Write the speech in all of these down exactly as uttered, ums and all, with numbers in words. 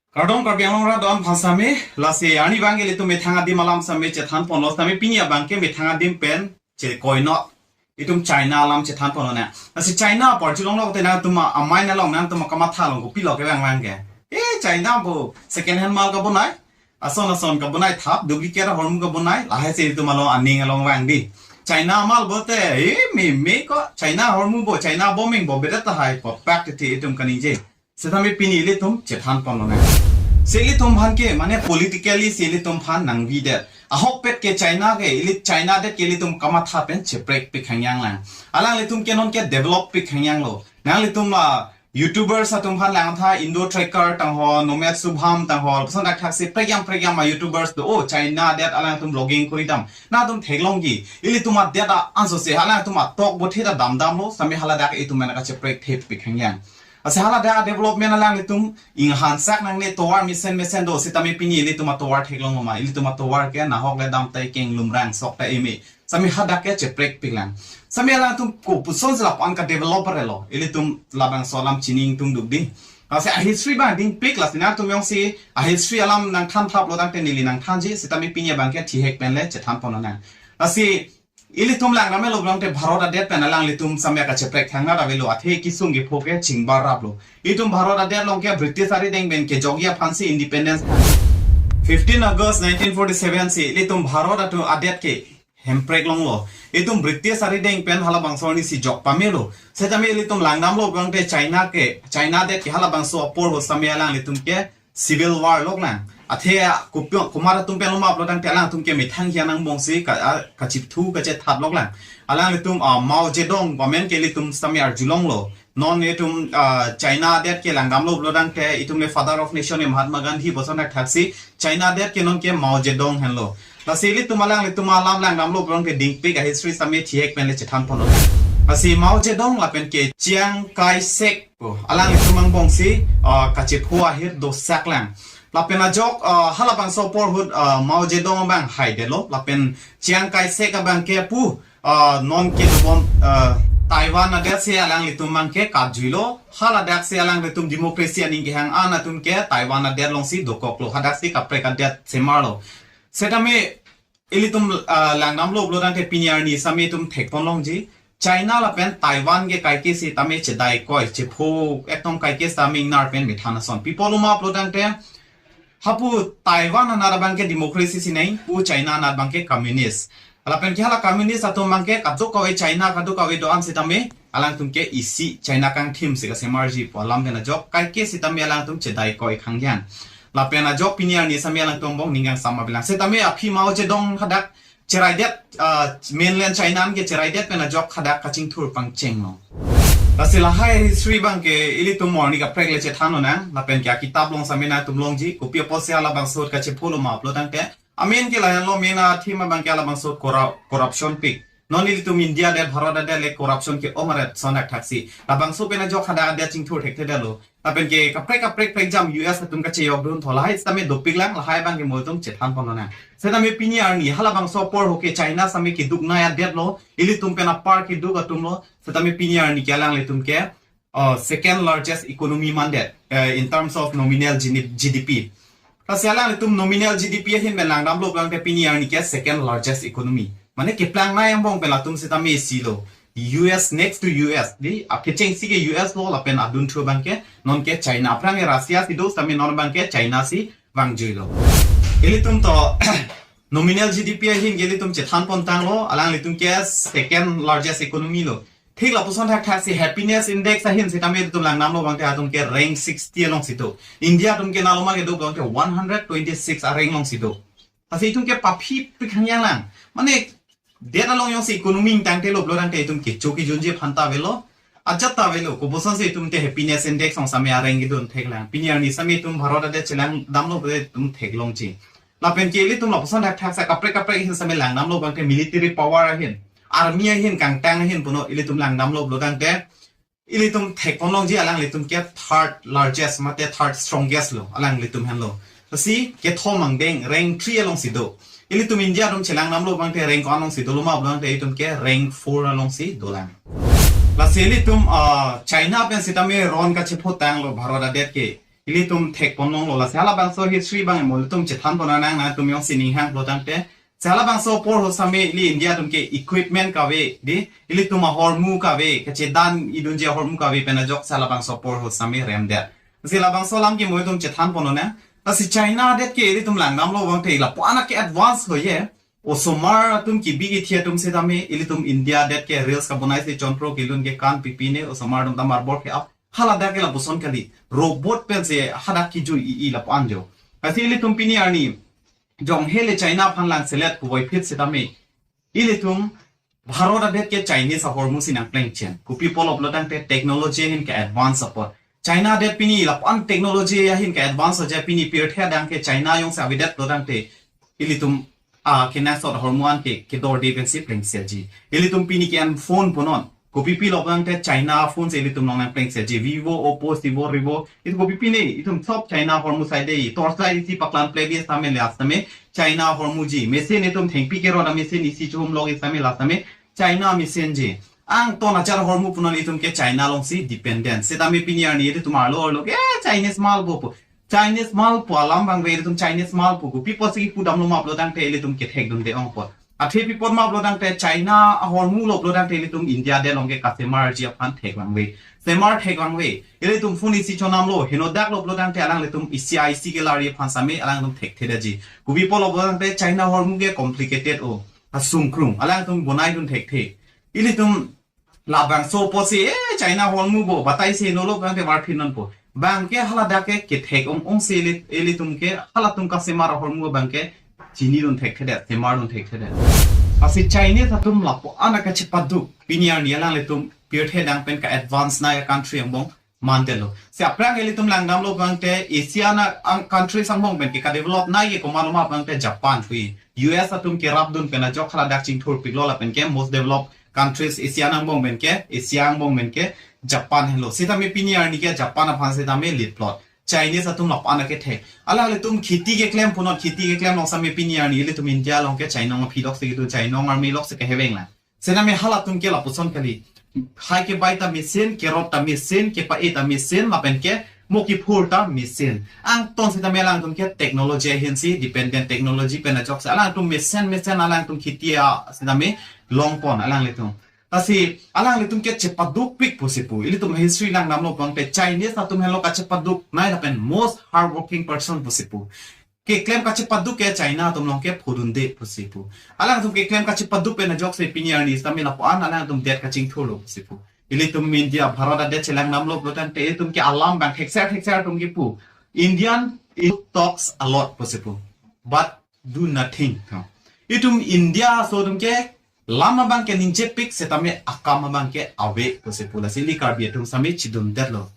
Kardom Karbi Anglong arat do-an aphan sitame, lasi arni abangke ilitum methang adim alam sitame chethan ponlo, sitame pini abangke methang adim pen chekoinot itum China alam chethan ponlo na. Lasi China apor chilonglo te nangtum amei along nangtum kamatha along kopilo kevang vang ke. Eh, China bo second hand mal kabonai, ason ason kabonai thap, duplicate ahormu kabonai, lahai si itum along aning along vang di. China mal bo te, eh, me me ko, China ahormu bo, China bombing bo, beda tahai po, pak te itum kaningje. Sitame pini ilitum chethan ponlo na. Si ilitum aphan ke, mane politically si ilitum aphan nangvidet. Ahokpet ke China ke, ili China adet ke ilitum kamatha pen cheprekpik hangyang lang. Alanglitum ke non ke develop pik hangyang lo. Nanglitum, ah, YouTubers atum aphan langtha, Indo Trekker tangho, Nomad Subham tangho, lapuson dak thaksi prekyam prekyam ma YouTubers do, oh, China adet alangtum vlogging koridam. Nangtum theklongji, ilitum adet a-anso se, alangtum atok bothe ta damdamlo, sitame haladak itum mena kacheprekthe pik hangyang. Lasi haladak development alanglitum inghansak nangne tovar mesen mesen do, sitame pini ilitum atovar theklong ma, ilitum atovar ke nahok le dam ta ikeng lumrang sok ta eme. Sitame hadak ke cheprekpik lang. Sitame alangtum kopuson si lapu-an kadevelop relo, ilitum labangso alam chini ingtungduk di. Lasi ahistory abang dingpik, lasi nangtum jongsi ahistory alam nangthan thaplo tangte neli nangthanji, sitame pini abangke thihek pen le chethan ponlo na. Lasi ilitum langdamlo tangte Bharat adet pen alanglitum sitame kacheprek thangnat avelo, athe kesung kepho ke chingbar raplo. Itum Bharat adet along ke British arideng pen kejokji aphan si independence than. Fifteen August nineteen forty-seven si ilitum Bharat atum adet ke hemprek longlo. Itum British arideng pen halabangso arni si jok pamelo. Sitame ilitum langdamlo tangte China ke, China adet ke halabangso apor ahut sitame alanglitum ke civil war lok lang. Athe kopi-, komat atum pen lo ma pulo tangte alangtum ke methang hian angbong si ka, a, kachipthu kachethat lok lang. Alanglitum, ah, Mao Zedong amen ke ilitum sitame arjulonglo. Non itum, ah, China adet ke langdamlo pulo tangte itum le father of nation e Mahatma Gandhi, lapuson dak thaksi China adet ke non ke Mao Zedong henlo. Lasi ilitum alanglitum alam langdamlo pulo tangte dingpik ahistory sitame thihek pen le chethan ponlo. Lasi Mao Zedong lapen ke Chiang Kai-shek, oh, alanglitum angbong si, ah, kachepho ahir dosak lang. Lapen ajok, ah, halabangso apor ahut, ah, Mao Zedong abang haidetlo. Lapen Chiang Kai-shek abang ke pu, ah, non ke dobom, ah, Taiwan adet si alanglitum abang ke katjuilo. Haladak si alanglitum democracy aning kehang an atum ke Taiwan adet along si dokoklo. Hadak si kaprek adet semarlo. Sitame ilitum, ah, langdamlo pulo tangte pini arni sitame itum thek ponlongji. China lapen Taiwan ke kaike sitame chedai koi, chepho ekdom kaike sitame ingnar pen methan ason. Pi apotlo ma pulo tangte hapu Taiwan anat abang ke democracy si nai, pu China anat abang ke communist. Lapen ke hala communist atum abang ke kadokave China kadokave do-an sitame alangtum ke isi China kangthim si kasemarji pu alam pen ajok kaike sitame alangtum chedai koi khangyan. Lapen ajok pini arni sitame alangtum angbong ning kangsam avelang. Sitame aphi Mao Zedong hadak cheraidet, ah, mainland China an ke cheraidet pen ajok hadak kachingthur pangchenglo. Lasi lahai history abang ke ilitum arni kaprek le chethan lonang, lapen ke akitap along sitame nangtum longji, kopi apotsi halabangso ahut kachepholo ma pulo tangte. Amen ke lahenlo, main a-theme abang ke halabangso ahut corru-, corruption pik. Non ilitum India adet, Bharat adet le corruption ke-ong aret lason dak thaksi. Labangso pen ajok hadak adet chingthur thekthedetlo. Lapen ke kaprek kaprek prekjam U S atum kacheyok dun tho, lahai sitame dopik lang, lahai abang ke mo itum chethan pon lonang. Sitame pini arni halabangso apor ahut ke China sitame keduk nai adetlo, ilitum pen apar keduk atumlo, sitame pini arni ke alanglitum ke, uh, second largest economy mandet, uh, in terms of nominal G D P. Lasi alanglitum nominal G D P ahin pen langdamlo pulo tangte pini arni ke second largest economy. Mane keplang nai angbong pen latum sitame isilo. U S, next to U S. Di, akechengsi ke U S lo, lapen adunthu abang ke non ke China. Aphrang ke Russia si do, sitame non abang ke China si vangjuilo. Ilitum to nominal G D P ahin ke ilitum chethan pon tanglo, alanglitum ke second largest economy lo. Thik lapuson thakthaksi happiness index ahin sitame itum langdamlo pulo tangte atum ke rank sixty along si do. India atum ke naloma kedo pulo tangte one hundred twenty-six a-rank along si do. Lasi itum ke paphi pik hangyang lang. Mane, det along jongsi economy tangtelo pulo tangte itum kecho kejunji aphan ta avelo. Ajat ta avelo, kopuson si itum te happiness index along sitame a-rank kedun thek lang. Pini arni sitame itum Bharat adet chelangdamlo pulote itum theklongji. Lapen ke ilitum lapuson thakthaksi kaprek kaprek ahin sitame langdamlo pulo tangte military power ahin, army ahin, kangtang ahin puno ilitum langdamlo pulo tangte ilitum thek pon longji alanglitum ke third largest mate third strongest lo, alanglitum henlo. Lasi kethom angdeng rank three along si do. Ilitum India atum chelangdamlo pulo tangte rank ko-an along si dolo ma pulo tangte itum ke rank four along si dolang. Lasi ilitum, ah, China pen sitame ron kachepho tanglo Bharat adet ke. Ilitum thekpon longlo, lasi halabangso history abang mo ilitum chethan ponnang, nangtum jongsi ning hang pulo tangte. Si halabangso apor ho sitame ili India atum ke equipment kave, di, ilitum ahormu kave, kachedan idunji ahormu kave pen ajok si halabangso apor ho sitame remdet. Si labangso alam ke mo ilitum chethan ponnang. Lasi China adet ke ilitum langdamlo abang te lapu-an ke advance lo ye. Osomar atum kibi kithi atum sitame ilitum India adet ke reels kabonai si chontro kelun ke kan pipine, osomar atum ta marbor ke ap. Haladak ke lapuson kali. Robot pensi hadak kejui-i lapu-an jo. Lasi ilitum pini arni jong hele China aphan langselet puvoiphit sitame ilitum Bharat adet ke Chinese ahormu si nangplengchen. Kopi apotlo pulo tangte technology ahin ke advance apot. China adet pini lapu-an technology ahin ke advance aja, pini pirthe adang ke China jongsi avedet pulo tangte ilitum a kenangsot ahormu an ke kedorde pensi plengsetji. Ilitum pini ke-en phone punon. Kopi apotlo pulo tangte China phone si ilitum along nangplengsetji. Vivo, Oppo, Vivo, Realme. Itum kopi apine, itum sob China ahormu saide. Torchlight isi paklang plebe sitame la sitame China ahormuji. Machine itum thengpi kerot a-machine isi chumlok sitame la sitame China machine ji. Angton achar ahormu punon, itum ke China alongsi dependent. Sitame pini arni ilitum arlo arlo ke Chinese mal bo pu. Chinese mal pu alam abang ave, ilitum Chinese mal pu. Kopi apotsi kipudamlo ma pulo tangte ilitum kethekdunde ong apot. Athe pi apot ma pulo tangte China ahormulo pulo tangte ilitum India adet along ke kasemarji aphan thek abang ave. Semar thek abang ave. Ilitum phone isi chonamlo, henodaklo pulo tangte alanglitum isi a isi kelarji aphan sitame alangtum thekthedetji. Kopi apotlo pulo tangte China ahormu ke complicated o. Asungkrung. Alangtum bonaidun thekthe. Ilitum labangso apotsi, eh, China ahormu bo, batai si henolo abang te varphi nonpo. Abang ke haladak ke kethek ong ong si ili, ilitum ke, halatum kasemar ahormu abang ke chinidun thekthedet, semardun thekthedet. Lasi Chinese atum lapu-an kachepaduk, pini arni alanglitum pirthe adang pen ka-advance nai a-country angbong mandetlo. Si aphrang ilitum langdamlo abang te Asia na ang countries angbong pen ke ka-develop nai ke komatlo ma abang te Japan hui. U S atum kerapdun pen ajok haladak chingthurpiklo lapen ke most developed countries Asia angbong pen ke, Asia angbong pen ke Japan helo. Sitame pini arni ke Japan aphan sitame lead plot. Chinese atum lapu-an kethek. Alanglitum kheti keklem punon, kheti keklem along sitame pini arni ilitum India along ke chainong aphi lok si kedo, chainong army lok si keheveng la. Sitame halatum ke lapuson kali. Hai kebai ta machine, kerot ta machine, kepa-e ta machine, lapen ke mo kephur ta machine. Angton sitame alangtum ke technology ahin si, dependent technology pen ajok si. Alangtum machine, machine alangtum kheti a sitame longpon alanglitum. Lasi alanglitum ke chepadukpik pusi pu. Ilitum history langdamlo abang te Chinese atum helo kachepaduk nai lapen most hardworking person pusi pu. Keklem kachepaduk ke China atum along ke phodunde pusi pu. Alangtum keklem kachepaduk pen ajok si pini arni sitame lapu-an alangtum det kachingthurlo pusi pu. Ilitum India, Bharat adet chelangdamlo pulo tangte ilitum ke alam abang thekser thekser atum kipu. Indian, it talks a lot pusi pu, but do nothing. Itum India aso atum ke lam abang ke ningjepik sitame akam abang ke ave pusi pu. Lasi ili Karbi atum sitame chidundetlo.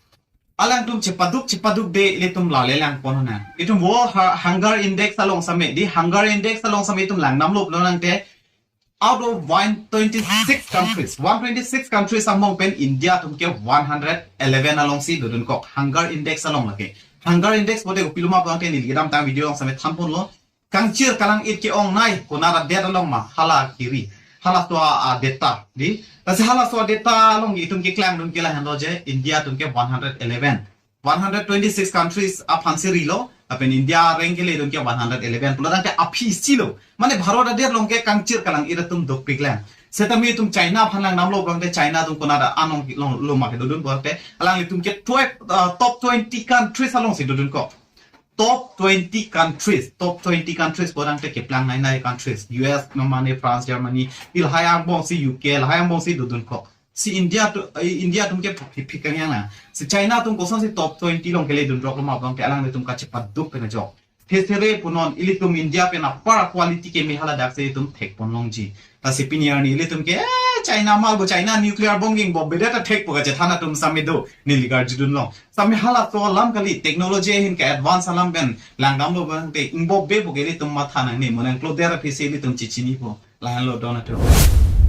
Alangtum chepaduk chepadukde, ilitum lale langpon nang. Itum World Hu-, Hunger Index along sitame, di Hunger Index along sitame itum langdamlo pulo tangte, out of one twenty-six countries, one twenty-six countries angbong pen India atum ke one hundred eleven alongsi dodunkok, Hunger Index along lake. Hunger Index pulote kopilo ma pulo tangte neli kedamtang video along sitame thanponlo. Kangchir kalang-it ke-ong nai konat adet along ma, hala kiri. Halaso a, a data, di. Lasi halaso a data along itum keklangdun ke lahenlo je, India atum ke one hundred eleven. One hundred twenty-six countries aphansi rilo, lapen India rank keledun ke one hundred eleven. Pulo tangte aphi isi lo. Mane Bharat adet along ke kangchir kalang-it atum dopiklang. Sitame itum China aphan langdamlo pulo tangte China atum konat anong longlo ma kedodun pulo tangte alanglitum ke twelve, uh, top twenty countries alongsi dodunkok. Top twenty countries, top twenty countries pulo tangte keplang nai nai countries, U S, Germany, France, Germany, lahai angbongsi U K, lahai angbongsi dodunkok. Si India tu, eh, India atum ke phiphi kangyang na. Si China atum kosonsi top twenty along keledunroklo ma pulo tangte alanglitum kachepaduk pen ajok. Thesere punon, ilitum India pen apar quality keme haladak si itum thekpon longji. Lasi pini arni ilitum ke, eh, China mal bo, China nuclear bomb ingbobbe det ta thekpo kachethan atum sitame do, neli karjudunlong. Sitame halaso alam kali, technology ahin ke advance alam pen langdamlo pulo tangte ingbobbe bo ke ilitum matha nangne, mo nangklodet aphisi ilitum chechinipo. Lahenlo don atum.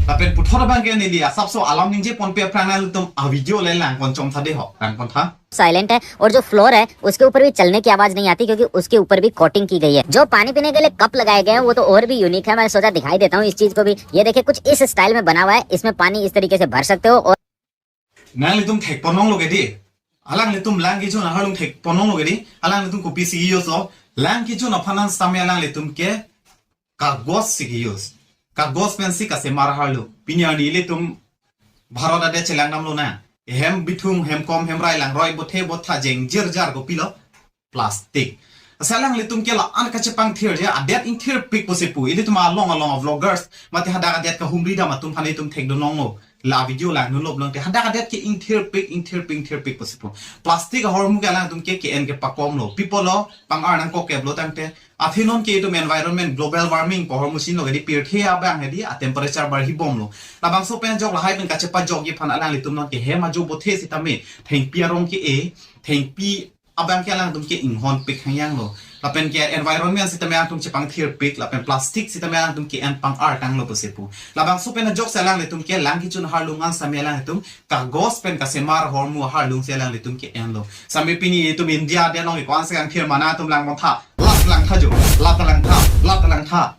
Lapen puthot abang ke neli asapso alam ningjeponpe aphrang nangtum a video le langpon chomtha de ho, langpon tha. Silent है और जो फ्लोर है उसके ऊपर भी चलने की आवाज नहीं आती, क्योंकि उसके ऊपर भी कोटिंग की गई है। जो पानी पीने के लिए कप लगाए गए हैं वो तो और भी यूनिक है, मैं सोचा दिखाई देता हूँ इस चीज को भी। ये देखिए, कुछ इस स्टाइल में बना हुआ है, इसमें पानी इस तरीके से भर सकते हो और Nanglitum thekpon longlo ke di. Alanglitum lang kejun aharlung thek ponong lo gedi. Alanglitum kopisi ke-use lo. Lang kejun aphan an sitame alanglitum ke kagos si ke-use. Kagos pensi kasemar aharlo. Pini arni ilitum Bharat adet chelang damlo na. Hem bithung, hem kom, hem rai langroi, bothe botha jengjir jar kopilo. Plastic. Lasi alanglitum ke la-an kachepangthirji, adet ingthirpik pusi pu. Ilitum along along a-vloggers mate hadak adet kahumri dam atum aphan itum thekdun longlo. La video langdunlo pulote hadak adet ke ingthirpik, ingthirpik, ingthirpik pusi pu. Plastic ahormu ke alangtum ke ke-en kepakomlo. Pi apotlo, pang-ar nangkok keplo tangte. Athe non ke itum environment, global warming pu ahormu chinilo gedi, pirthe abang hedi a-temperature barhibomlo. Labangso pen ajok lahai pen kachepajokji aphan alanglitum non ke hem ajo bothe sitame thengpi arong ke-e, thengpi abang ke alangtum ke inghonpik hangyanglo. Lapen ke environment sitame alangtum chepangthirpik, lapen plastic sitame alangtum ke-en pang-ar tanglo pusi pu. Labangso pen ajoksi alanglitum ke lang kejun aharlung an sitame alangtum kagos pen kasemar ahormu aharlung si alanglitum ke-enlo. Sitame pini itum India adet along ko-ansi kangthir ma nangtum lang bontha. Lat langtha jo, lat langtha, lat langtha.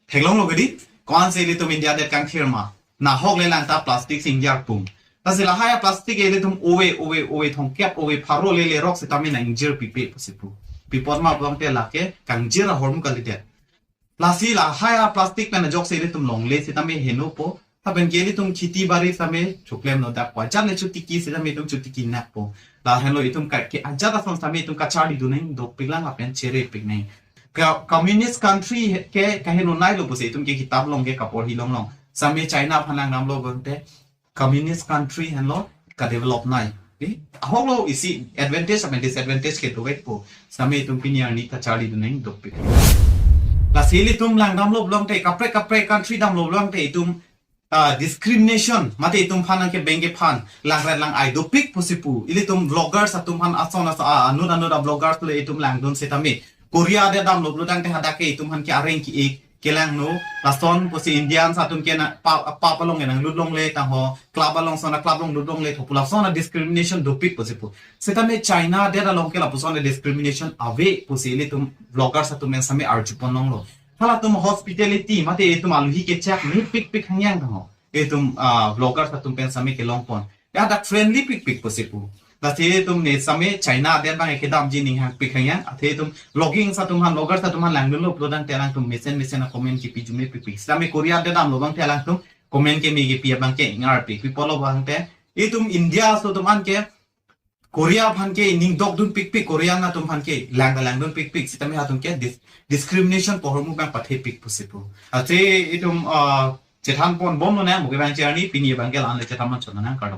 Theklonglo gedi, ko-ansi ilitum India adet kangthir ma. Nahok le langta plastic si ingjir pum. Lasi lahai a-plastic ilitum ove, ove, ove thomkep, ove pharo le lerok sitame nangjir pipe pusi pu. Pi apot ma pulote lake kangjir ahormu kalidet. Lasi lahai a-plastic pen ajoksi ilitum longle sitame henopo. Lapen ke ilitum kheti bari sitame choklemlo dak pu. Ajat le chotiki sitame itum chotiki nakpo. Lahenlo itum ka, ke ajat ason sitame itum kacharlidun nang dopik lang lapen cherepik nang. Ka, communist country ke kaheno nailo pusi itum ke kitab along ke kaporhi longlong. Sitame China aphan lang damlo bonte communist country henlo kadevelop nai. Di, ahoklo isi advantage lapen disadvantage ke dovekpo. Sitame itum pini arni kacharlidun nang dopik. Lasi ilitum lang damlo pulote kaprek kaprek country damlo pulote itum ah, discrimination mate itum aphan nangkebeng kephan langret lang-ai dopik pusi pu. Ilitum vloggers atum aphan ason ason, ah, anut anut a-vloggers le itum langdun sitame Korea adet damlo pulo tangte hadak ke itum aphan ke areng ki-ik kelangno. Lason pusi Indians atum ke na pa, pub along ke nanglut longle, tangho club along, sona club along lut longle, thopu lason a-discrimination dopik pusi pu. Sitame China adet along ke lapuson a-discrimination ave pusi ilitum vloggers atum pen sitame arjupon longlo. Halatum hospitality mate itum aluhi kechak mepikpik hangyang tangho. Itum, ah, vloggers atum pen sitame kelongpon. Ya dak friendly pikpik pusi pu. Lasi itum ne sitame China adet abang kedamji ninghangpik hangyang. Athe itum vlogging atum aphan, vloggers atum aphan langdunlo pulo tangte alangtum mesen mesen a-comment kipi arjume pikpik. Sitame Korea adet damlo abangte alangtum comment keme kipi abang ke ingarpik. Pi apotlo abangte itum India aso atum an ke Korea aphan ke ning dokdun pikpik, Korean atum aphan ke lang langdun pikpik, sitame hatum ke dis-, discrimination pu ahormu abang pathepik pusi pu. Athe itum, ah, chethan ponbomlo nang, mo ke abang che arni, pini abang ke la-an le chethan man chot nang, kardom.